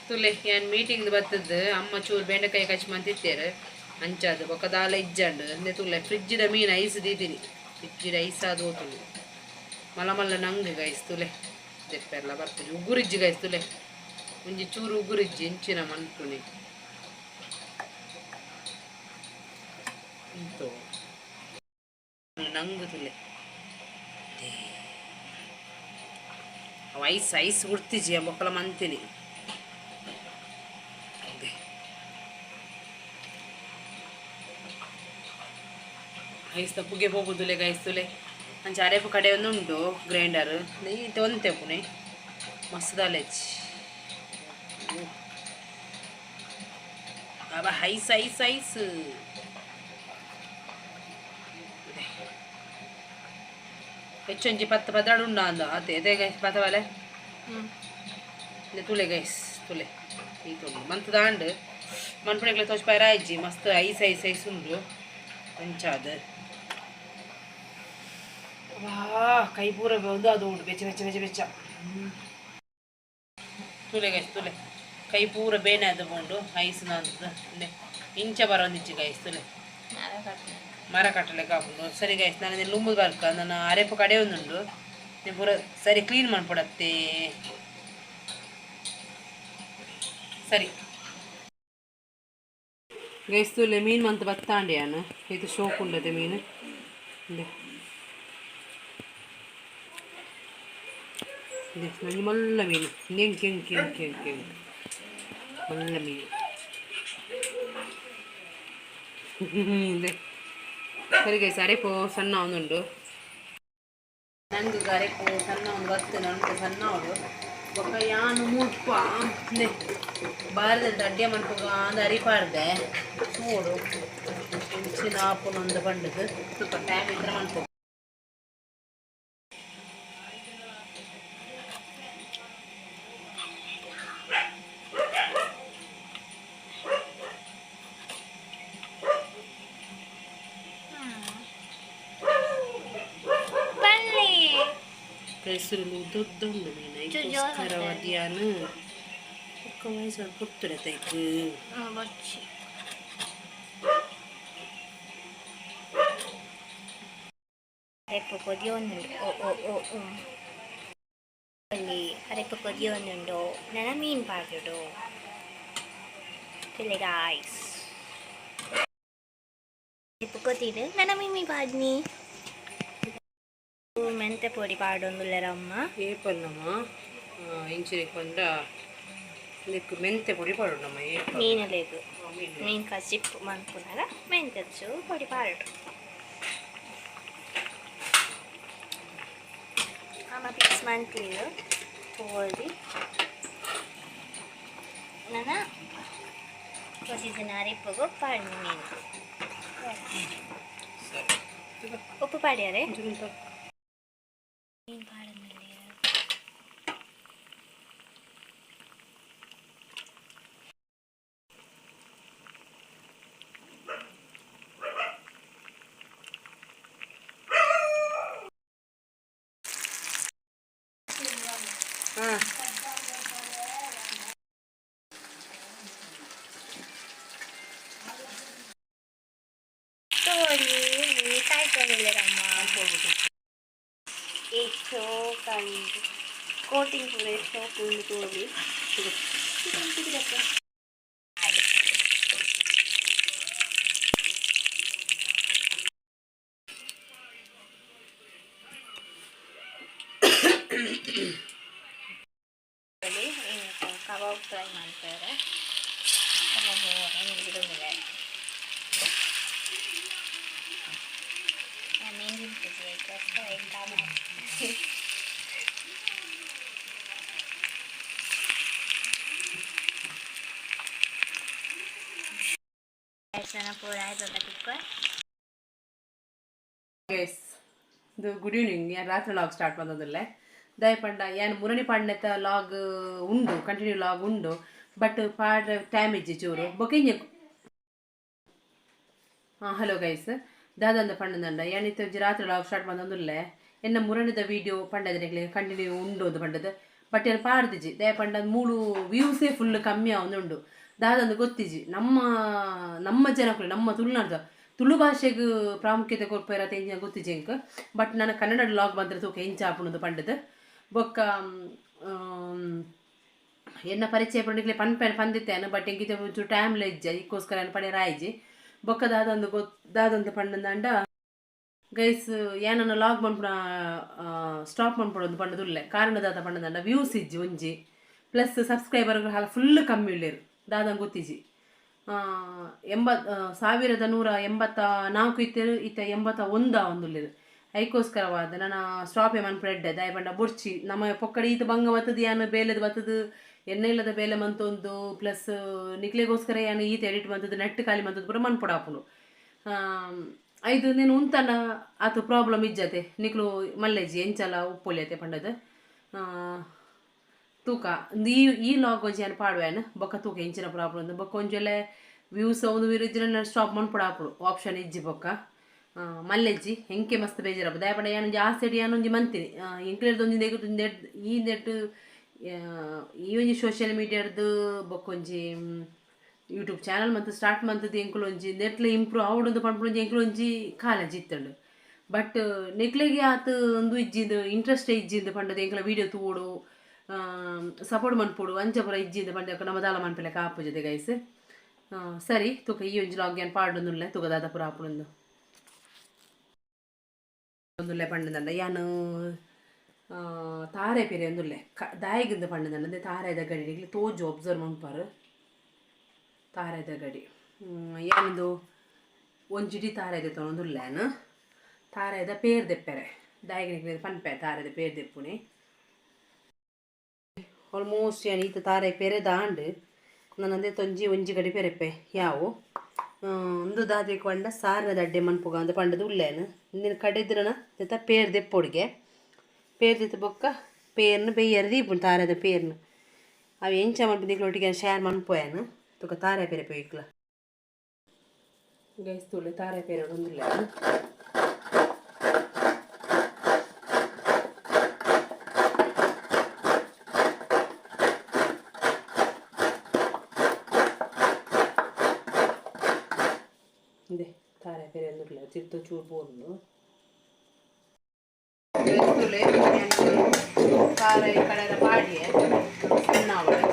ತುಲೆ ಯಾನ್ ಮೀಟಿಂಗ್ ಬತ್ತದ್ದು ಅಮ್ಮ ಚೂರು ಬೆಂಡೆಕಾಯಿ ಕಚ್ ಮಂತಿತ್ತೇರು ಅಂಚಾದು ಬೊಕ್ಕ ದಾಲ ಇಜ್ಜಂಡು ಅಂದೆ ತುಲೆ ಫ್ರಿಜ್ಜಿದ ಮೀನು ಐಸ್ ದೀತೀನಿ ಫ್ರಿಜ್ಜಿದ ಐಸ್ ಆದ್ ಹೋತುಂಡು ಮಲ್ಲ ಮಲ್ಲ ನಂಗ್ ಗೈಸ್ ತುಲೆ ದೆಪ್ಪೆರ್ಲ ಬರ್ಪುಜಿ ಉಗುರಿಜ್ಜಿ ಗೈಸ್ ತುಲೆ ಒಂಜಿ ಚೂರು ಉಗುರಿಜ್ಜಿ ಇಂಚಿನ ಮನ್ಪುನಿ ಇಂತೋ ನಂಗ್ ತುಲೆ ಅವು ಐಸ್ ಐಸ್ ಗುರ್ತಿಜಿ ಬೊಕ್ಕಲ ಮಂತಿನಿ. ಐಸ್ ಪುಗೆ ಪೋಪುದುಲೆ ಗೈಸ್ ತುಲೆ ಅಂಚ ಅರೆಪು ಕಡೆ ಒಂದು ಉಂಡು ಗ್ರೈಂಡರ್ ಈತೆ ಒಂತೆ ಪುಣೆ ಮಸ್ತ್ ದಾಲೆಚ್ ಅವ ಐಸ್ ಐಸ್ ಐಸ್ ಹೆಚ್ಚೊಂಜಿ ಪತ್ತು ಪದಾಡು ಉಂಡ ಅಂದ ಅದೇ ಅದೇ ಗೈಸ್ ಪತ್ತವಲೆ ತುಲೆ ಗೈಸ್ ತುಲೆ ಈ ತುಳು ಮಂತ್ ದಾಂಡ್ ಮನ್ಪುಣೆಗ್ಲೆ ತೋಚ್ಪಾಯರ ಆಯ್ಜಿ ಮಸ್ತ್ ಐಸ್ ಐಸ್ ಐಸ್ ಉಂಡು ಅಂಚಾದ ವಾ ಕೈ ಪೂರ ಒಂದು ಅದು ಉಂಡು ಬೆಚ್ಚ ಬೆಚ್ಚ ಬೆಚ್ಚ ಬೆಚ್ಚ ತುಲೆ ಗೈಸ್ ತುಲೆ ಕೈ ಪೂರ ಬೇನೆ ಅದು ಉಂಡು ಐಸ್ ನಂದು ಇಂಚ ಬರೋಂದಿಚ್ಚಿ ಗೈಸ್ ತುಲೆ ಮರ ಕಟ್ಟಲಿಕ್ಕೆ ಆಪುಂಡು ಸರಿ ಗೈಸ್ ನಾನು ಲುಂಬು ಬರ್ಕ ನನ್ನ ಅರೆಪು ಕಡೆ ಒಂದುಂಡು ನೀವು ಪೂರ ಸರಿ ಕ್ಲೀನ್ ಮಾಡ್ಕೊಡತ್ತೆ ಸರಿ ಗೈಸ್ ತುಲೆ ಮೀನು ಮಂತ್ ಬತ್ತಾಂಡಿಯಾನು ಇದು ಶೋಕ್ ಉಂಡತೆ ಮೀನು ಇಂದೆ ಇಂದೆ ನಂಜಿ ಮಲ್ಲ ಮೀನು ಎಂಕ್ ಎಂಕ್ ಎಂಕ್ ಎಂಕ್ ಎಂಕ್ ಮಲ್ಲ ಮೀನು ಇಂದೆ ಸರಿ ಗೈಸ್ ಅರೆಪು ಸಣ್ಣ ಒಂದುಂಡು ನಂಗೆ ಅರೆಪು ಸಣ್ಣ ಒಂದು ಬತ್ತು ನಂಗೆ ಸಣ್ಣ ಅವಳು ಬೊಕ್ಕ ಯಾನು ಮುಲ್ಪ ಇಂದೆ ಬಾರದ ಅಡ್ಡೆ ಮನ್ಪುಗ ಅಂದ ಅರಿಪಾರ್ದೆ ನೋಡು ಇಂಚಿನ ಆಪುನೊಂದು ಪಂಡದು ಸ್ವಲ್ಪ ಟೈಮ್ ಇದ್ರೆ ಮನ್ಪು. ಬನ್ನಿ. ಹೆಸರು ದೊಡ್ಡ ಉಂಡು ಮೀನು ಐಕ್ಕೋಸ್ಕರವಾದಿಯಾನು ಬೊಕ್ಕ ವಯಸ್ಸು ಪುತ್ತುಡೆ ತೈಕ್. ಬಚ್ಚಿ. ಅರೆಪ್ಪು ಕೊದಿಯೊಂದುಂಡು. ಓ ಓ ಓ ಓ ಅಲ್ಲಿ ಅರೆಪ್ಪು ಕೊದಿಯೊಂದುಂಡು. ನನ ಮೀನ್ ಪಾಡುಡು ತುಲೆ ಗಾಯ್ಸ್. ಅರೆಪ್ಪು ಕೊದಿಡು ನನ ಮೀನ್ ಪಾಡ್ನಿ. ಮೆಂತೆ ಪೊಡಿ ಪಾಡೊಂದುಲ್ಲೆರಮ್ಮ. ಏಪಲ್ಲಮ್ಮ ಇಂಚಿನ ಪಂಡ ಇದಕ್ಕೆ ಮೆಂತೆ ಪೊಡಿ ಪಾಡೋಣಮ್ಮ ಏಪ. ಮೀನುಲೆಗ್. ಮೀನು. ಮೀನ್ ಕಜಿಪ್ಪು ಮನ್ಪುನಗ ಮೆಂತೆ ಚೂರು ಪೊಡಿ ಪಾಡೋಡು. ಅಮ್ಮ ಪೀಸ್ ಮಂತಿಲು ತೋಳಿ ನನ ಕೊಸಿದಿನ ಅರಿಪುಗು ಪಾಡ್ನಿ ಮೀನು. ಸರಿ. ಉಪ್ಪು ಪಾಡ್ಯಾರೆ. ಒಂಚೂರು ಉಂಟು. ಮೀನು ಪಾಡೊಂದುಲ್ಲೆರ್. ಹಾಂ. ತೋಳಿ ಕಾಯ್ತೊಂದುಲ್ಲೆರಮ್ಮ. ಏತ್ ಶೋಕಂಡು ಕೋಟಿಂಗ್ ಪೂರ ಏತ್ ಶೋಕು ಉಂಡು ತೋಳಿ. ಕಬಾಬ್ ಫ್ರೈ ಮಾಡ್ತಾರೆ. ಕಬಾಬ್ ಬಿಡೋದಿಲ್ಲ. ಮೀನು ತಿಂತಿದ್ವಿ ಅದಕ್ಕೋಸ್ಕರ ಕಬಾಬ್. ಪೂರ ಆಯ್ತು. ಗೈಸ್ ಇದು ಗುಡ್ ಈವ್ನಿಂಗ್. ಯಾನ್ ರಾತ್ರಿ ಲಾಗ್ ಸ್ಟಾರ್ಟ್ ಬಂದದಲ್ಲೇ ದಯ ಪಂಡ ಯಾನ್ ಮುರಣಿ ಪಾಡ್ನೆತ ಲಾಗ್ ಉಂಡು, ಕಂಟಿನ್ಯೂ ಲಾಗ್ ಉಂಡು, ಬಟ್ ಪಾಡ್ರೆ ಟೈಮ್ ಇಜ್ಜಿ ಚೂರು ಬೊಕ ಇಂಜೆ. ಹಾಂ, ಹಲೋ ಗೈಸ್, ದಾದಂದ ಪಂಡದಂಡ ಯಾನ್ ಇತ್ತೆ ಒಂಜಿ ರಾತ್ರಿ ಲಾಗ್ ಸ್ಟಾರ್ಟ್ ಬಂದೊಂದುಲ್ಲೆ. ಎನ್ನ ಮುರಣಿದ ವೀಡಿಯೋ ಪಂಡದ ಕಂಟಿನ್ಯೂ ಉಂಡು ಅದು ಪಂಡದು. ಬಟ್ ಏನು ಪಾಡ್ದಿಜಿ ದಯಪಂಡ ಮೂಲು ವ್ಯೂಸೇ ಫುಲ್ ಕಮ್ಮಿ ಆವೊಂದುಂಡು ದಾದಂದು ಗೊತ್ತಿಜಿ. ನಮ್ಮ ನಮ್ಮ ಜನಕುಲು ನಮ್ಮ ತುಳುನಾಡ್ದ ತುಳು ಭಾಷೆಗೆ ಪ್ರಾಮುಖ್ಯತೆ ಕೊರ್ಪೇರ ಎಂಚ ಗೊತ್ತಿಜಿ ಎಂಕ್. ಬಟ್ ನಾನು ಕನ್ನಡ ಲಾಗ್ ಬಂದ್ರೆ ತೂಕ ಎಂಚ ಆಪುಣದು ಪಂಡದು. ಬೊಕ್ಕ ಎನ್ನ ಪರಿಚಯ ಪಂಡಿಗ್ಲೆ ಪನ್ಪೆನ್ ಪಂದಿತ್ತೇನು, ಬಟ್ ಎಂಕಿತ ಒಂಚೂರು ಟೈಮ್ ಇಜ್ಜ ಇಕ್ಕೋಸ್ಕರ ಪಡೆಯರ ಆಯ್ಜಿ. ಬೊಕ್ಕ ದಾದಂದು ದಾದಂದು ಪಂಡಂದಾಂಡ ಗೈಸ್ ಏನನ್ನ ಲಾಗ್ ಮನ್ಪುನ ಸ್ಟಾಪ್ ಮನ್ಪೊಡೊಂದು ಪಂಡದುಲ್ಲೆ. ಕಾರಣ ದಾದ ಪಂಡಂದಾಂಡ ವ್ಯೂಸ್ ಇಜ್ಜಿ ಒಂಜಿ, ಪ್ಲಸ್ ಸಬ್ಸ್ಕ್ರೈಬರ್ ಫುಲ್ ಕಮ್ಮಿ ಉಳ್ಳೇರು, ದಾದಂಗೆ ಗೊತ್ತಿಜಿ. 1184 ಇತ್ತೇರು, ಇತ್ತ 81 ಒಂದುಲ್ಲೇರು. ಐಕೋಸ್ಕರವಾದ ನನ್ನ ಸ್ಟಾಪೇ ಮನ್ಪುನ ಎಡ್ಡೆ. ದಾಯ ಪಂಡ ಬೊಡ್ಚಿ ನಮ್ಮ ಪೊಕ್ಕಡಿ ಈತ ಬಂಗ ಬತ್ತದು, ಯಾನ್ ಬೇಲೆದ ಬತ್ತದು, ಎಣ್ಣೆ ಇಲ್ಲದ ಬೇಲೆ ಮಂತೊಂದು, ಪ್ಲಸ್ ನಿಕ್ಲೆಗೋಸ್ಕರ ಯಾನ್ ಈತ ಎಡಿಟ್ ಮಂತದ್ದು, ನೆಟ್ ಖಾಲಿ ಮಂತದ್ದು ಪೂರ ಮನ್ಪೊಡಾಪುಂಡು. ಐದು ನೀನು ಉಂತನ ಆತು ಪ್ರಾಬ್ಲಮ್ ಇಜ್ಜತೆ, ನಿಕ್ಲು ಮಲ್ಲೆಜಿ ಎಂಚಲ ಉಪ್ಪೊಲಿಯತೆ ಪಂಡದು. ತೂಕ ಈ ಈ ಲಾಗ್ ಒಂಜಿ ಯಾನ್ ಪಾಡುವೇನು, ಬೊಕ್ಕ ತೂಕ ಎಂಚಿನ ಪ್ರಾಬ್ಲಮ್. ಬೊಕ್ಕ ಒಂಜೊಲೆ ವ್ಯೂಸ್ ಒಂದು ವಿರುದ್ಧ ಸ್ಟಾಪ್ ಮನ್ಪೊಡಾಪುಂಡು, ಆಪ್ಷನ್ ಇಜ್ಜಿ. ಬೊಕ್ಕ ಮಲ್ಲೆಜ್ಜಿ ಎಂಕೆ ಮಸ್ತ್ ಬೇಜಾರಪ್ಪ. ದಯಪಂಡ ಯಾನೊಂಜಿ ಆಸೆಡ್ ಯಾನೊಂಜಿ ಮಂತಿನಿ ಎಂಕ್ಲೆರ್ದು ಒಂಜಿ ನೆಟ್ ಈ ನೆಟ್ ಈ ಒಂಜಿ ಸೋಷಿಯಲ್ ಮೀಡಿಯಾಡ್ದು ಬೊಕ್ಕೊಂಜಿ ಯೂಟ್ಯೂಬ್ ಚಾನಲ್ ಮಂತ್ ಸ್ಟಾರ್ಟ್ ಮಂತದ್ದು ಎಂಕುಲು ಒಂಜಿ ನೆಟ್ಲ ಇಂಪ್ರೂವ್ ಆವೊಡೊಂದು ಪನ್ಪುನೊಂಜಿ ಎಂಕುಲು ಒಂಜಿ ಕಾಲೇಜ್ ಇತ್ತುಂಡು. ಬಟ್ ನಿಕ್ಲೆಗೆ ಆತ್ ಒಂದು ಇಜ್ಜಿಂದು ಇಂಟ್ರೆಸ್ಟ್ ಇಜ್ಜಿಂದು ಪಂಡದು ಎಂಕ್ಲ ವೀಡಿಯೋ ತೂವೊಡು, ಸಪೋರ್ಟ್ ಮನ್ಪೊಡು ಅಂಚ ಪೂರ ಇಜ್ಜಿಂದು ಪಂಡ ನಮ್ಮ ದಾಲ ಮನ್ಪುಲೆಕ ಆಪುಜತೆ ಗೈಸ್. ಸರಿ ತೂಕ ಈ ಒಂಜಿ ಲಾಗ್ ಯಾನ್ ಪಾಡೊಂದುಲ್ಲೆ, ತೂಕ ದಾದ ಪೂರ ಆಪುಂಡು ಒಂದುಲ್ಲೆ ಪಂಡದಂಡ. ಯಾನ್ ತಾರೆ ಪೇರೆ ಒಂದುಲ್ಲೆ ದಾಯಿಗಿಂದ ಪಂಡದಂಡ ತಾರೆದ ಗಡಿ ನಿಕ್ಲೆ ತೋಜು ಒಬ್ಸರ್ವ್ ಮನ್ಪಾರು ತಾರೆದ ಗಡಿ. ಯಾನೊಂದು ಒಂಜಿಡಿ ತಾರೆದ ತೊಗೊಂದುಲ್ಲೆ ಯಾನ್ ತಾರೆದ ಪೇರ್ ದೆಪ್ಪೆರೆ ದಾಯಿಗೆ ನಿಕ್ಲೆ ಪನ್ಪೆ ತಾರೆದ ಪೇರ್ ದೆಪ್ಪುನಿ. ಆಲ್ಮೋಸ್ಟ್ ಯಾನ್ ಈತ ತಾರೆ ಪೇರೆ ದಾಂಡ್ ನನ್ನಂದೆ ತೊಂಜಿ ಒಂಜಿ ಗಡಿ ಪೆರೆಪ್ಪೆ ಯಾವು ಒಂದು ದಾದೆಗ್ ಪಂಡ ಸಾರಿನ ಅಡ್ಡೆ ಮನ್ಪುಗ ಅಂದ್ ಪಂಡದು ಉಲ್ಲೇನು. ಇಂದೆನ್ ಕಡೆದ್ರನ ದೆತ್ತ ಪೇರ್ ದೆಪ್ಪೊಡಿಗೆ, ಪೇರ್ ದೆತ್ತ್ ಬೊಕ್ಕ ಪೇರ್ನ್ ಬೇಯರ್ ದೀಪುಂಡು ತಾರೆದ ಪೇರ್ನ್. ಅವು ಎಂಚ ಮನ್ಪುನ ನಿಕ್ಲೊಟ್ಟಿಗೆ ಶೇರ್ ಮನ್ಪುವೆನ್. ತುಕ ತಾರೆ ಪೇರೆ ಪೋಯಿಕ್ಲ ಗೈಸ್ ತೂಲೆ ತಾರೆ ಪೇರೆ ಉಂದುಲ್ಲೆ. ಇಂದೆ ತಾರೆ ಪೇರೆ ಉಂದುಲ್ಲೆ ತಿರ್ತ್ ಚೂರು ಬೋರ್ಂಡು ತೂಲೆ. ತಾರೆ ಕಡೆದ ಪಾಡಿಯೆ ಸಣ್ಣ ಆವಡ್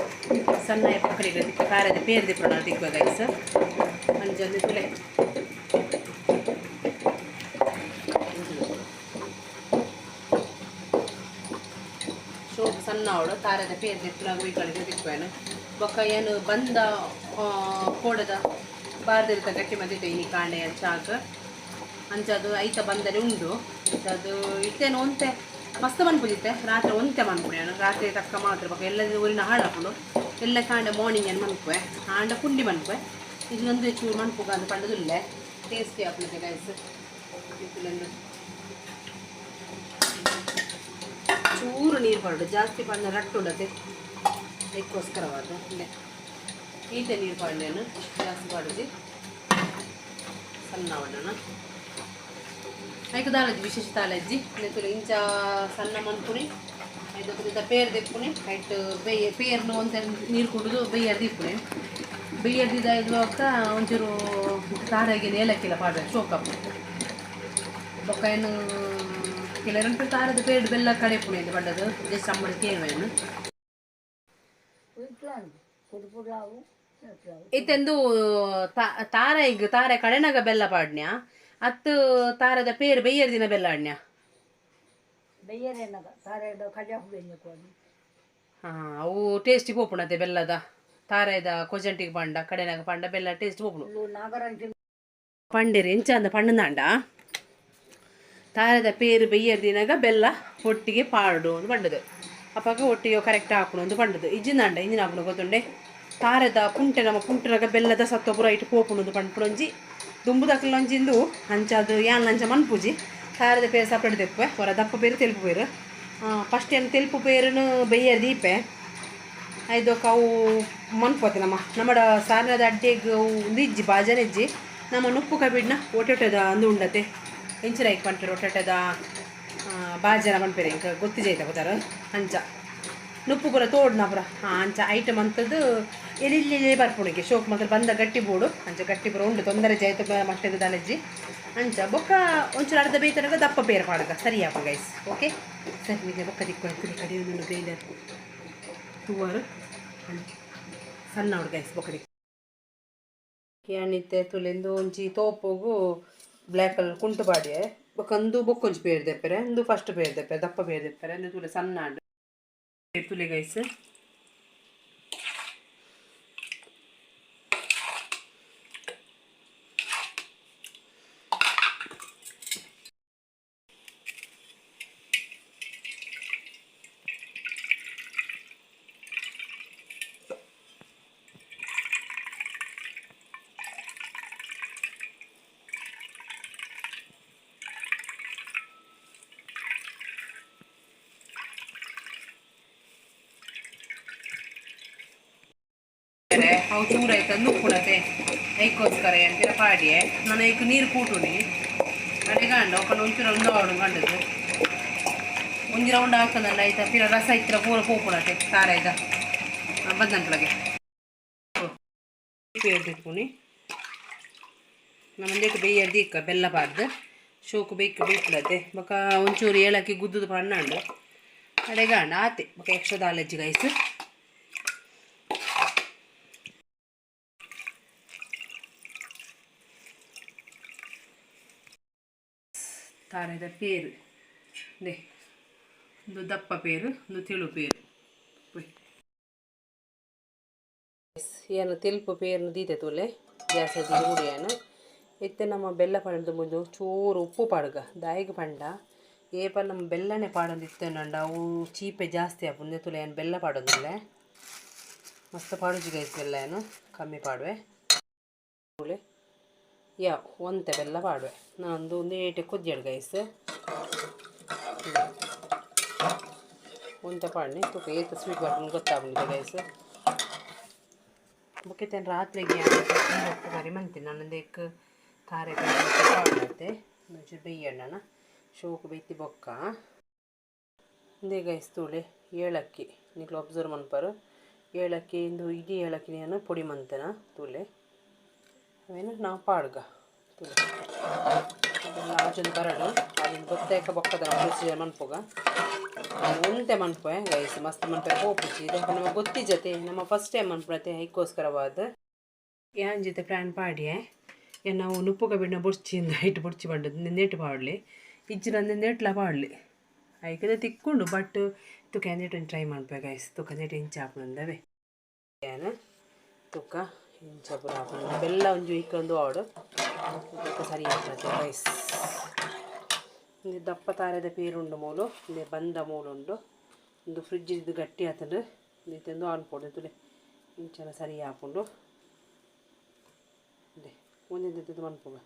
ಸಣ್ಣ ಪಕ್ಕಡಿಗೆ ತಾರೆದ ಪೇರ್ ದಿಪ್ಪುನ ತಿಕ್ವ ಗೈಸ್. ಅಂಚೊಂದು ತೂಲೆ ಶೋಕ್ ಸಣ್ಣ ಅವಳು ತಾರೆದ ಪೇರ್ ದಿಪ್ಪುನ ಗುಯ್ಗಳಿಗೆ ತಿಕ್ವೇನು. ಬೊಕ್ಕ ಏನು ಬಂದ ಕೋಡದ ಬಾರ್ದಿರ್ತ ಗಟ್ಟಿ ಮದ್ದಿತ್ತೆ ಇನಿ ಕಾಂಡೆ ಚಾಕ್ ಅಂಚದು ಐತ ಬಂದರೆ ಉಂಡು. ಅಂಚದು ಇತ್ತೇನು ಒಂತೆ ಮಸ್ತ್ ಮನ್ಪುದಿತ್ತೆ ರಾತ್ರಿ ಒಂತೆ ಮನ್ಪುಣೆ ರಾತ್ರಿ ತಕ್ಕ ಮಾತ್ರ. ಬೊಕ್ಕ ಎಲ್ಲ ಊರಿನ ಹಾಳಾಪುಂಡು ಎಲ್ಲ ಕಾಂಡೆ ಮಾರ್ನಿಂಗ್ ಏನು ಮನ್ಪುವೆ ಆಂಡ ಪುಂಡಿ ಮನ್ಪುವೆ. ಇದು ಒಂದು ಚೂರು ಮನ್ಪುಗ ಅಂದ್ ಪಂಡದುಲ್ಲೆ ಟೇಸ್ಟಿ ಆಪುಂಡು ಗೈಸ್. ಚೂರು ನೀರು ಪಾಡು, ಜಾಸ್ತಿ ಪಾಡ್ನ ರಟ್ಟು ಉಂಡತೆ, ಅದಕ್ಕೋಸ್ಕರವಾದ ಇಲ್ಲೇ ಈತೆ ನೀರು ಪಾಡ್ಲೇನು ಜಾಸ್ತಿ ಪಾಡುಜಿ ಸಣ್ಣ ಅವಣ್ಣನ ಐಕ್ ದಾಲಜ್ಜಿ ವಿಶೇಷ ತಾಲಜ್ಜಿ ನೆತ್ತುಲು ಇಂಚ ಸಣ್ಣ ಮನ್ಪುನಿ ಐದೊಕ್ಕ ಪೇರ್ ದೆಪ್ಪುನಿ ಐಟ್ ಬೇಯ ಪೇರ್ನು ಒಂತೆ ನೀರು ಕುಡಿದು ಬೇಯರ್ ದೀಪುನಿ. ಬೇಯರ್ ದೀದ ಬೊಕ್ಕ ಒಂಚೂರು ತಾರಾಗಿ ಏಲಕ್ಕಿಲ ಪಾಡ್ವೆ ಶೋಕಪ್. ಬೊಕ್ಕ ಏನು ಕೆಲವೊಂದು ತಾರದ ಪೇರ್ಡ್ ಬೆಲ್ಲ ಕಡೆಪುನಿ ಅಂತ ಪಂಡದು ಜಸ್ಟ್ ಅಮ್ಮನ ಕೇಳುವೇನು. ಇತ್ತೆಂದು ತಾರಾಯಿಗ್ ತಾರೆ ಕಡೆನಗ ಬೆಲ್ಲ ಪಾಡ್ನ್ಯಾ ಅತ್ತು ತಾರದ ಪೇರ್ ಬೆಯ್ಯರ್ ದಿನ ಬೆಲ್ಲ ಆಡ್ನ್ಯಾ? ಹಾ ಅವು ಟೇಸ್ಟಿ ಪೋಪುಣತೆ ಬೆಲ್ಲದ ತಾರಾಯ್ದ ಕೊಜಂಟಿಗೆ ಪಂಡ ಕಡೆನಾಗ ಪಂಡ ಬೆಲ್ಲ ಟೇಸ್ಟ್ ಪೋಪುಣು ಪಂಡೇರು ಎಂಚ ಅಂದ ಪಣ್ಣದಾಂಡ ತಾರದ ಪೇರು ಬೆಯ್ಯರ್ ದಿನಾಗ ಬೆಲ್ಲ ಒಟ್ಟಿಗೆ ಪಾಡು ಅಂತ ಪಂಡದು. ಅಪ್ಪಗ ಒಟ್ಟಿಗೆ ಕರೆಕ್ಟ್ ಹಾಕುನು ಅಂತ ಪಂಡದು. ಇಜ್ಜಿಂದಾಂಡ ಇಂಜಿನ ಹಾಕುನು ಗೊತ್ತುಂಡೆ ತಾರದ ಪುಂಟೆ ನಮ್ಮ ಪುಂಟೆನಾಗ ಬೆಲ್ಲದ ಸತ್ವ ಪೂರ ಇಟ್ಟು ಪೋಪುಣು ಪಂಡ್ಪುಣೊಂಜಿ ದುಂಬುದಕ್ಲೊಂಜಿಂದು ಅಂಚಾದು ಯಾನ್ ಅಂಚ ಮನ್ಪುಜಿ. ತಾರದ ಪೇರು ಸಪ್ರೇಟ್ ದೆಪ್ಪುವೆ, ಹೊರ ದಪ್ಪ ಪೇರು ತೆಲುಪು ಪೇರು. ಫಸ್ಟ್ ಏನು ತೆಲುಪು ಪೇರುನು ಬೆಯ್ಯರ್ ದೀಪೆ ಐದೊಕ್ಕ ಅವು ಮನ್ಪೋತೆ ನಮ್ಮ ನಮ್ಮಡ ಸಾರಿನದ ಅಡ್ಡೆಗ್ ಒಂದು ಇಜ್ಜಿ ಬಾಜನ ಇಜ್ಜಿ. ನಮ್ಮ ನುಪ್ಪು ಕಬಿಡ್ನ ಒಟೊಟೆದ ಅಂದು ಉಂಡತೆ ಎಂಚಿನ ಐಕ್ ಪನ್ಪೆರ್ ಒಟೊಟೆದ ಬಾಜನ ಪನ್ಪೆರ್ ಎಂಕ್ ಗೊತ್ತಿಜೈತ ಪುದರ್ ಅಂಚ. ನುಪ್ಪು ಪೂರ ತೋಡ್ನ ಪೂರ ಅಂಚ ಐಟಮ್ ಅಂತದ್ದು ಎಲ್ಲಿ ಬರ್ಪುಣಿಗೆ ಶೋಕ್ ಮಾತ್ರ ಬಂದ ಗಟ್ಟಿ ಬೋಡು ಅಂಚ ಗಟ್ಟಿ ಪೂರ ಉಂಡು ತೊಂದರೆ ಜೈತ ಮಟ್ಟದ ದಾಲಜ್ಜಿ ಅಂಚ ಬೊಕ್ಕ ಒಂಚೂರು ಅರ್ಧ ಬೇತನಗ ದಪ್ಪ ಪೇರು ಪಾಡುಗ ಸರಿ ಆಪ ಗೈಸ್ ಓಕೆ ಸರಿ ನಿಮಗೆ ಬೊಕ್ಕ ದಿಕ್ಕು ಆಯ್ತು ಕಡೆ ಒಂದು ಗ್ರೈಂಡರ್ ತೂವರು ಸಣ್ಣ ಹುಡುಗ ಗೈಸ್ ಬೊಕ್ಕ ದಿಕ್ಕು ಯಾನಿತ್ತೆ ತುಲೆಂದು ಒಂಜಿ ತೋಪುಗು ಬ್ಲ್ಯಾಕ್ ಕಲರ್ ಕುಂಟು ಪಾಡಿಯೆ ಬೊಕ್ಕ ಅಂದು ಬೊಕ್ಕೊಂಜಿ ಪೇರು ದೆಪ್ಪರೆ ಅಂದು ಫಸ್ಟ್ ಪೇರು ದೆಪ್ಪರೆ ದಪ್ಪ ಪೇರು ದೆಪ್ಪರೆ ಅಂದು ತುಲೆ ಸಣ್ಣ ಆಂಡ್ ತುಲೆ ಗೈಸ್ ಅವು ಚೂರು ಆಯ್ತು ನುಪ್ಪುಣತೆ ಐಕೋಸ್ಕರ ಅಂತೀರ ಪಾಡಿಯೆ ನಾನು ಐಕ್ ನೀರು ಕೂಟುನಿ ಅಡೆಗಂಡ ಒಕ್ಕಂಡು ಒಂಚೂರು ಒಂದು ಆಡು ಕಂಡದ್ದು ಒಂಜಿ ರೌಂಡ್ ಹಾಕದಲ್ಲ ಆಯ್ತಾ ಪಿರ ರಸ ಇತ್ತಿರ ಪೂರ ಪೋಪುಣತೆ ಸಾರ ಆಯ್ತಾ ಬಂದಂಟ್ಲಗೆ ಪೇರ್ದಿಪ್ಪುನಿ ನಮ್ಮಂದೇಕು ಬೇಯರ್ ದೀಕ ಬೆಲ್ಲ ಪಾಡ್ದು ಶೋಕು ಬೇಕು ಬೇಕುಲತೆ ಬೊಕ ಒಂಚೂರು ಏಲಕ್ಕಿ ಗುದ್ದುದು ಪಣ್ಣಂಡು ಅಡೆಗಂಡ ಆತೆ ಬೊಕ ಎಕ್ಸ್ಟ್ರಾ ದಾಲಜ್ಜಿ ಗೈಸ್ ತಾರೆದ ಪೇರು ದೆ ಒಂದು ದಪ್ಪ ಪೇರು ಒಂದು ತೆಳು ಪೇರು ಏನು ತೆಲುಪು ಪೇರ್ನು ದೀತೆ ತೂಲೆ ಗ್ಯಾಸ್ ಗುಡಿಯಾನ ಇತ್ತೆ ನಮ್ಮ ಬೆಲ್ಲ ಪಾಡೋದು ಮುಂದೆ ಚೂರು ಉಪ್ಪು ಪಾಡುಗ ದಾಯಿಗೆ ಪಂಡ ಏಪ ನಮ್ಮ ಬೆಲ್ಲನೆ ಪಾಡೊಂದು ಇತ್ತೇನಂಡ ಅವು ಚೀಪೆ ಜಾಸ್ತಿ ಆಪುಂಡು ತುಲೆ ಏನು ಬೆಲ್ಲ ಪಾಡೋದಿಲ್ಲ ಮಸ್ತ್ ಪಾಡುಜಿ ಗೈಸ್ ಬೆಲ್ಲ ಏನು ಕಮ್ಮಿ ಪಾಡುವೆ ತುಲೆ ಯಾ ಒಂತೆ ಬೆಲ್ಲ ಪಾಡುವೆ ನಾನೊಂದು ಒಂದು ಏಟೆ ಕೊದ್ದಿಯಾಡು ಗೈಸ್ ಒಂತೆ ಪಾಡ್ನಿ ತುಕ ಏತ ಸ್ವೀಟ್ ಬರ್ಪುಂಡು ಗೊತ್ತಾಪುಂಡು ಗೈಸ್ ಬೊಕ್ಕ ರಾತ್ರಿಗೆ ಕರಿ ಮಂತೀನಿ ನಾನೊಂದು ತಾರೆ ಪಾಡ್ನತೆ ಒಂಚೂರು ಬೆಯ್ಯಣ್ಣನ ಶೋಕು ಬೈತಿ ಬೊಕ್ಕ ಇಂದೇ ಗೈಸ್ ತೂಲೆ ಏಲಕ್ಕಿ ನಿಕ್ಲು ಅಬ್ಸರ್ವ್ ಮನ್ಪರು ಏಲಕ್ಕಿ ಇಂದು ಇಡೀ ಏಲಕ್ಕಿ ನಾನು ಪೊಡಿ ಮಂತೆನ ತೂಲೆ ಅವೇನು ನಾವು ಪಾಡ್ಗ ತೂಲೆ ಆಚೊಂದು ಬರಡು ಅದೊಂದು ಗೊತ್ತಾಯ್ಕ ಬೊಕ್ಕದ ನಾವು ಪ್ರೊಸೀಜರ್ ಮನ್ಪುಗ ಒಂತೆ ಮನ್ಪೆ ಗೈಸ್ ಮಸ್ತ್ ಮನ್ಪೆ ಪೋಪುಜಿ ಇದು ನಮಗೆ ಗೊತ್ತಿಜತೆ ನಮ್ಮ ಫಸ್ಟ್ ಟೈಮ್ ಮನ್ಪುಣತೆ ಐಕ್ಕೋಸ್ಕರವಾದ ಯಾನ್ ಜೊತೆ ಪ್ಲ್ಯಾನ್ ಪಾಡಿಯೆ ನಾವು ನುಪ್ಪು ಕಬ್ಬಿಣ ಬೊಡ್ಚಿಂದ ಇಟ್ಟು ಬೊಡ್ಚಿ ಬಂಡದ್ದು ನೆಟ್ಟು ಪಾಡ್ಲಿ ಇಜ್ಜಿನ ನೆಟ್ಲ ಪಾಡ್ಲಿ ಐಕದ ತಿಕ್ಕೊಂಡು ಬಟ್ ತುಕ ನೆಟ್ ಒಂದು ಟ್ರೈ ಮನ್ಪೆ ಗೈಸ್ ತುಕ ನೆಟ್ ಇಂಚ ಆಪುಂಡವೆ ಏನ ತುಕ್ಕ ಇಂಚ ಪೂರ ಆಪುಂಡು ಬೆಲ್ಲ ಒಂಜಿ ಇಕ್ಕೊಂದು ಆಡು ತುಕ್ಕ ಸರಿ ಆಗ್ತದೆ ಗೈಸ್ ಇಂದು ದಪ್ಪ ತಾರೆದ ಪೇರುಂಡು ಮೂಲು ಇಂದು ಬಂದ ಮೂಲುಂಡು ಒಂದು ಫ್ರಿಜ್ ಇದು ಗಟ್ಟಿ ಆತಂಡು ಇಂದು ಆನ್ ಪೋಡು ತುಲೆ ಇಂಚನ ಸರಿ ಆಪುಂಡು ಇಂದೆ ಒಂದೊಂದು ಮನ್ಪುಗ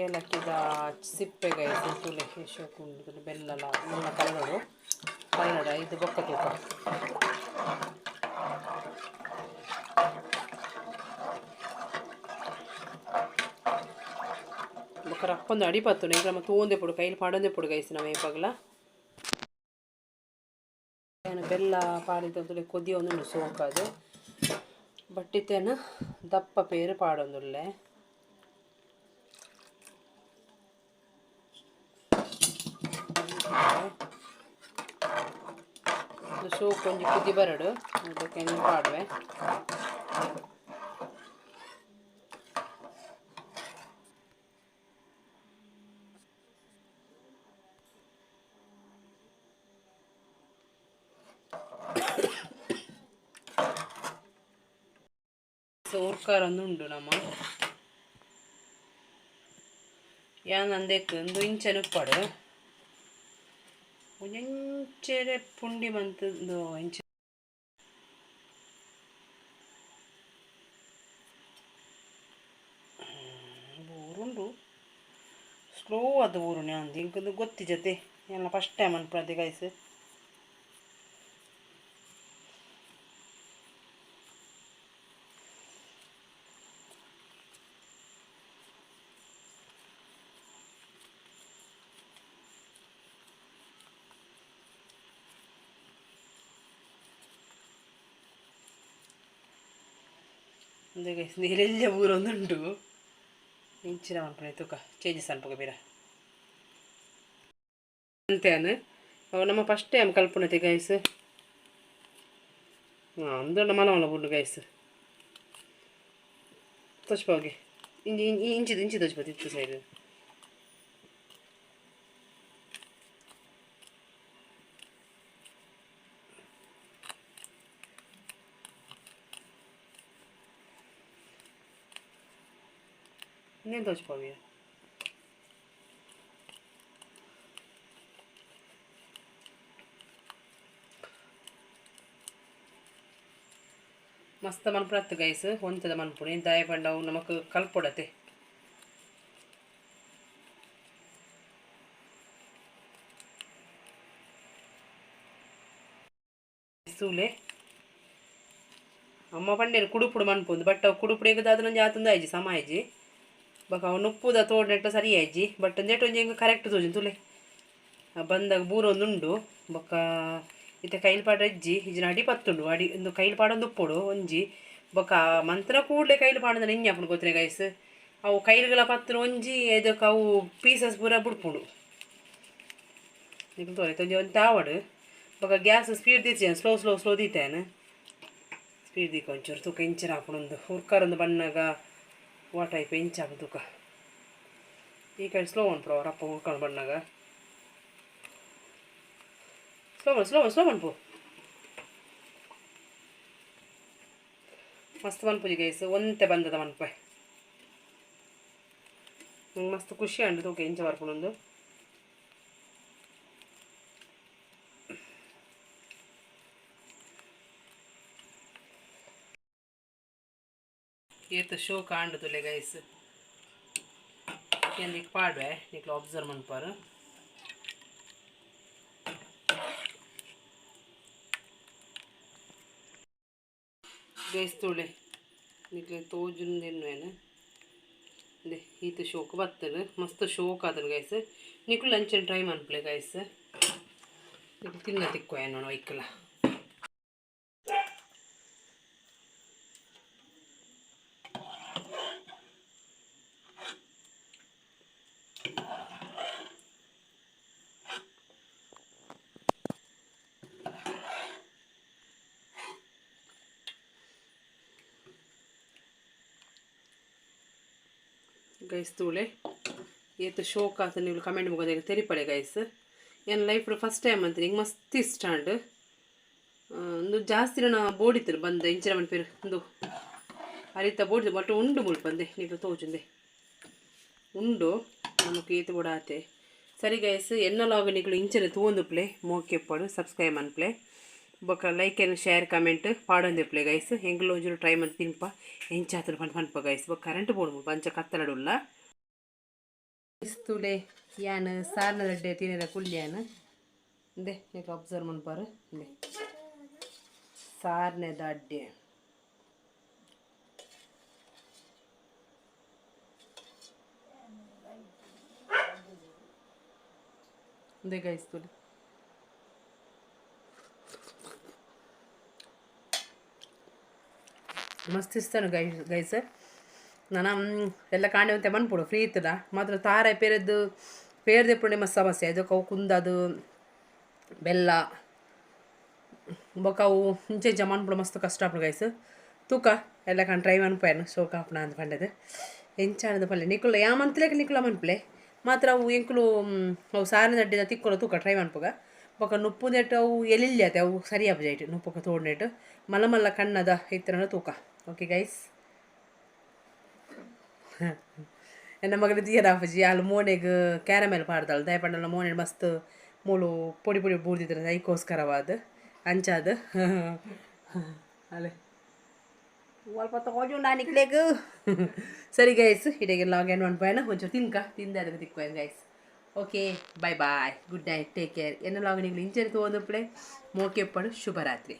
ಏಲಕ್ಕಿದ ಸಿಪ್ಪೆ ಗೈಸ್ ತುಲೆ ಶೋಕುಂಡು ತುಲೆ ಬೆಲ್ಲಲ ಮುನ್ನ ಕಲರಡು ಕಲರಡ ಇದು ಬೊಕ್ಕ ತೂಕ ಬೊಕ್ಕ ರಪ್ಪೊಂದು ಅಡಿ ಪತ್ತುಂಡು ಎಂಕ್ಲ ನಮ್ಮ ತೂವೊಂದೇ ಪೊಡು ಕೈಲಿ ಪಾಡೊಂದೇ ಪೊಡು ಗೈಸ್ ನಮ್ಮ ಏಪಗ್ಲ ಏನು ಬೆಲ್ಲ ಪಾಡಿದ ತುಲೆ ಕೊದಿಯೊಂದುಂಡು ಸೋಕಾದು ಬಟ್ ಇತ್ತೇನ ದಪ್ಪ ಪೇರು ಪಾಡೊಂದುಲ್ಲೆ ಸೋಕು ಒಂಜಿ ಕುದಿ ಬರಡು ಅದಕ್ಕೆ ಪಾಡುವೆ ಉರ್ಕಾರೊಂದು ನಮ್ಮ ಯಾನ್ ಅಂದೆಕ್ ಒಂದು ಇಂಚನ ಉಪ್ಪಡು ಒಂಜೆಂಚೆರೆ ಪುಂಡಿ ಮಂತ್ ಇಂಚ ಊರುಂಡು ಸ್ಲೋ ಅದು ಊರುನೆ ಅಂದು ಇಂಕೊಂದು ಗೊತ್ತಿಜತೆ ಎಲ್ಲ ಫಸ್ಟ್ ಟೈಮ್ ಅನ್ಪುಣತೆ ಗೈಸ್. ಇಂದೆ ಗೈಸ್ ನೀರೆಲ್ಲ ಊರೊಂದುಂಡು ಇಂಚಿನ ಮನ್ಪುನೆ ತೂಕ ಚೇಂಜಸ್ ಅನ್ಪುಗ ಬೀರ ಅಂತೆನ್ ಅವು ನಮ್ಮ ಫಸ್ಟ್ ಟೈಮ್ ಕಲ್ಪುನತೆ ಗೈಸ್. ಹಾಂ, ಅಂದೊಂಡ ಮಲ ಮಲ ಬುಡ್ಡು ಗೈಸ್. ತೋಚ್ಪಾಗೆ ಇಂಚಿ ಇಂಚಿ ಇಂಚಿ ತೋಚ್ಪಾ ತಿತ್ತು ಸೈಡ್. ಇನ್ನೇನು ತೋಚ್ಪಾವಿಯ? ಮಸ್ತ್ ಮನ್ಪುನತ್ತು ಗೈಸ್, ಒಂತದ ಮನ್ಪುಣಿ ದಾಯ ಪಂಡವು ನಮಕ್ ಕಲ್ಪೊಡತೆ. ಸೂಲೆ ಅಮ್ಮ ಪಂಡೇರು ಕುಡುಪುಡು ಮನ್ಪುಂದು, ಬಟ್ ಅವು ಕುಡುಪುಡು ಎಗದಾದ ಒಂಜಿ ಆತಂದು ಆಯ್ಜಿ ಸಮ ಆಯ್ಜಿ. ಬೊಕ ಅವು ನುಪ್ಪುದ ತೋಡ್ನೆಟ್ಟ ಸರಿ ಆಯ್ಜಿ, ಬಟ್ ಒಂಜೆಟ್ ಒಂಜಿ ಎಂಕ್ ಕರೆಕ್ಟ್ ತೋಜುಂಡು ತೂಲೆ. ಬಂದಾಗ ಬೂರೊಂದುಂಡು. ಬೊಕ ಇತ್ತೆ ಕೈಲ್ ಪಾಡ ಇಜ್ಜಿ, ಇಜ್ಜಿನ ಅಡಿ ಪತ್ತುಂಡು ಅಡಿ ಇಂದು ಕೈಲ್ ಪಾಡೊಂದು ಉಪ್ಪೊಡು ಒಂಜಿ. ಬೊಕ ಮಂತ್ರ ಕೂಡಲೇ ಕೈಲ್ ಪಾಡಂದ್ರೆ ಇಂಜ ಆಪುಂಡು ಗೊತ್ತನೆ ಗೈಸ್. ಅವು ಕೈಲ್ಗಳ ಪತ್ತುನ ಒಂಜಿ ಇದಕ್ಕೆ ಅವು ಪೀಸಸ್ ಪೂರ ಬುಡ್ಪುಂಡು. ನಿಕ್ಲು ತೋಲೆ ಒಂಜಿ ಒಂಜಿ ತಾವಡು. ಬೊಕ ಗ್ಯಾಸ್ ಸ್ಪೀಡ್ ದೀಚೆ, ಸ್ಲೋ ಸ್ಲೋ ಸ್ಲೋ ದೀತೇನೆ ಸ್ಪೀಡ್ ದೀಕ ಒಂಚೂರು ತೂಕ ಇಂಚಿನ ಆಪುಂಡು. ಹುರ್ಕರೊಂದು ಬಣ್ಣಗ ವಾ ಟೈಪ್ ಇಂಚ ಆಪುಂಡು ತೂಕ. ಈ ಕಡೆ ಸ್ಲೋ ಅನ್ಪುಡು ರಪ್ಪ ಹುರ್ಕೊಂಡು ಬಣ್ಣಗ. ಸ್ಲೋ ಸ್ಲೋ ಸ್ಲೋ ಮನ್ಪು ಮಸ್ತ್ ಮನ್ಪುಜಿ ಗೈಸ್, ಒಂತೆ ಬಂದದ ಮನ್ಪೆ. ನಂಗೆ ಮಸ್ತ್ ಖುಷಿ ಅಂಡು ತೂಕ ಇಂಚ ಬರ್ಪುಂಡು. ಏತ್ ಶೋ ಕಾಂಡು ತುಲೆ ಗೈಸ್. ನಿಕ್ ಪಾಡ್ವೆ ನಿಕ್ಲು ಅಬ್ಸರ್ವ್ ಮನ್ಪಾರು. ಗೈಸ್ ತೂಳೆ ನಿಕ್ಲೆ ತೋಜುಂದೆನ್ನುವೇನು ಇಂದೆ ಈತ್ ಶೋಕು ಬತ್ತದು ಮಸ್ತ್ ಶೋಕ್ ಆತನ ಗೈಸ್. ನಿಕ್ಲು ಅಂಚನೆ ಟ್ರೈ ಮನ್ಪುಲೆ ಗೈಸ್. ನಿಕ್ಲು ತಿನ್ನ ತಿಕ್ಕುವ ನೋಣ ಐಕ್ಲ. ಗೈಸ್ ತೂಳೆ ಏತ್ ಶೋಕ್ ಆತ ನೀವು ಕಮೆಂಟ್ ಮುಗೋದಾಗ ತೆರಿಪಡೆ ಗೈಸ್. ಏನು ಲೈಫ್ ಫಸ್ಟ್ ಟೈಮ್ ಅಂತ ಹಿಂಗೆ ಮಸ್ತ್ ಇಷ್ಟ ಉಂಡು. ಒಂದು ಜಾಸ್ತಿ ನಾನು ಬೋಡಿತ್ತರು ಬಂದ ಇಂಚಿನ ಮನ್ಪೇರು ಒಂದು ಅರಿತ ಬೋಡಿತು, ಬಟ್ ಉಂಡು ಮುಲ್ಪ ಅಂದೆ ನೀವು ತೋಜುಂದೆ ಉಂಡು ನಮಕ್ ಏತು ಬೋಡ ಆತೆ. ಸರಿ ಗೈಸ್, ಎನ್ನಲಾಗ ನಿಕ್ಲು ಇಂಚಿನ ತೂವೊಂದುಪ್ಲೆ ಮೋಕೆಪ್ಪಡು ಸಬ್ಸ್ಕ್ರೈಬ್ ಅನ್ಪ್ಲೆ ಬೊಕ ಲೈಕ್ ಆ್ಯಂಡ್ ಶೇರ್ ಕಮೆಂಟ್ ಪಾಡೊಂದಿಪ್ಲೆ ಗೈಸ್. ಎಂಕ್ಲು ಒಂಚೂರು ಟ್ರೈ ಮಂತ್ ತಿನ್ಪ ಎಂಚಾತನ ಪಂಡ ಪನ್ಪ ಗೈಸ್. ಬೊಕ ಕರೆಂಟ್ ಬೋಡು ಅಂಚ ಕತ್ತಲಡುಲ್ಲ. ತೂಲೆ ಯಾನ್ ಸಾರ್ನ ದಡ್ಡೆ ತಿನ್ನರ ಕುಲ್ಯಾನ್ ಇಂದೆ ನಿಕ್ಲು ಅಬ್ಸರ್ವ್ ಮನ್ಪಾರು. ಇಂದೆ ಸಾರ್ನೆ ದಡ್ಡೆ ಇಂದೆ ಗೈಸ್ ತೂಲೆ ಮಸ್ತ್ ಇಸ್ತಾನು ಗೈಸ್. ಗೈಸ್ ನನ ಎಲ್ಲ ಕಾಂಡೆ ಮನ್ಪುಡು ಫ್ರೀ ಇತ್ತದ ಮಾತ್ರ ತಾರೆ ಪೇರದ್ದು ಪೇರ್ದೆಪ್ಪುಂಡೆ ಮಸ್ತ್ ಸಮಸ್ಯೆ. ಅದಕ್ಕೆ ಅವು ಕುಂದದು ಬೆಲ್ಲ ಬೊಕ ಅವು ಇಂಚ ಇಂಚ ಮನ್ಪುಡು ಮಸ್ತ್ ಕಷ್ಟ ಆಪುಂಡು ಗೈಸ್. ತೂಕ ಎಲ್ಲ ಕಾಣ್ ಟ್ರೈ ಮನ್ಪೇನು ಶೋಕ ಆಪುಣ ಅಂತ ಪಂಡದು ಎಂಚಾನದ ಪಲ್ಲೆ ನಿಕುಲ ಯಾ ಮಂತ್ಲೆಕ್ ನಿಕುಲ ಮನ್ಪುಲೆ ಮಾತ್ರ ಅವು ಎಂಕುಲು ಅವು ಸಾರಿನ ದಡ್ಡಿದ ತಿಕ್ಕೊಲ ತೂಕ ಟ್ರೈ ಮನ್ಪುಗ. ಬೊಕ ನುಪ್ಪು ನೆಟ್ಟು ಅವು ಎಲಿಲ್ಲೆ ಅವು ಸರಿ ಆಪುಜ ನುಪ್ಪುಕ ತೋಡ್ನೆಟ್ ಮಲ್ಲ ಮಲ್ಲ ಕಣ್ಣದ ಇತ್ತನ ತೂಕ. ಓಕೆ ಗೈಸ್, ಎನ್ನ ಮಗನ ತೀರ ಆಪುಜಿ ಅಲ್ಲಿ ಮೋನೆಗ್ ಕ್ಯಾರಮೆಲ್ ಪಾಡ್ದಾಳು ದಯ ಪಂಡಲ ಮೋನೆ ಮಸ್ತ್ ಮೂಲು ಪೊಡಿ ಪೊಡಿ ಬೂರ್ದಿದ್ರೆ ಐಕೋಸ್ಕರವಾದ ಅಂಚಾದ ಅಲೆ ಅಲ್ಪ ತೋಜುಂಡ ನಿಕ್ಲೆಗ್. ಸರಿ ಗೈಸ್, ಇಡೆಗೆ ಲಾಗ್ ಏನು ಅನ್ಪಾಯನ ಒಂಚೂರು ತಿನ್ಕ ತಿಂದೆ ಅದಕ್ಕೆ ತಿಕ್ಕೋಯ್ guys. Okay, bye bye, good night, take care. ಎನ್ನ ಲಾಗ್ ನಿಕ್ಲು ಇಂಚನೆ ತೋಂದುಪ್ಲೆ ಮೋಕೆಪ್ಪಡು. ಶುಭರಾತ್ರಿ.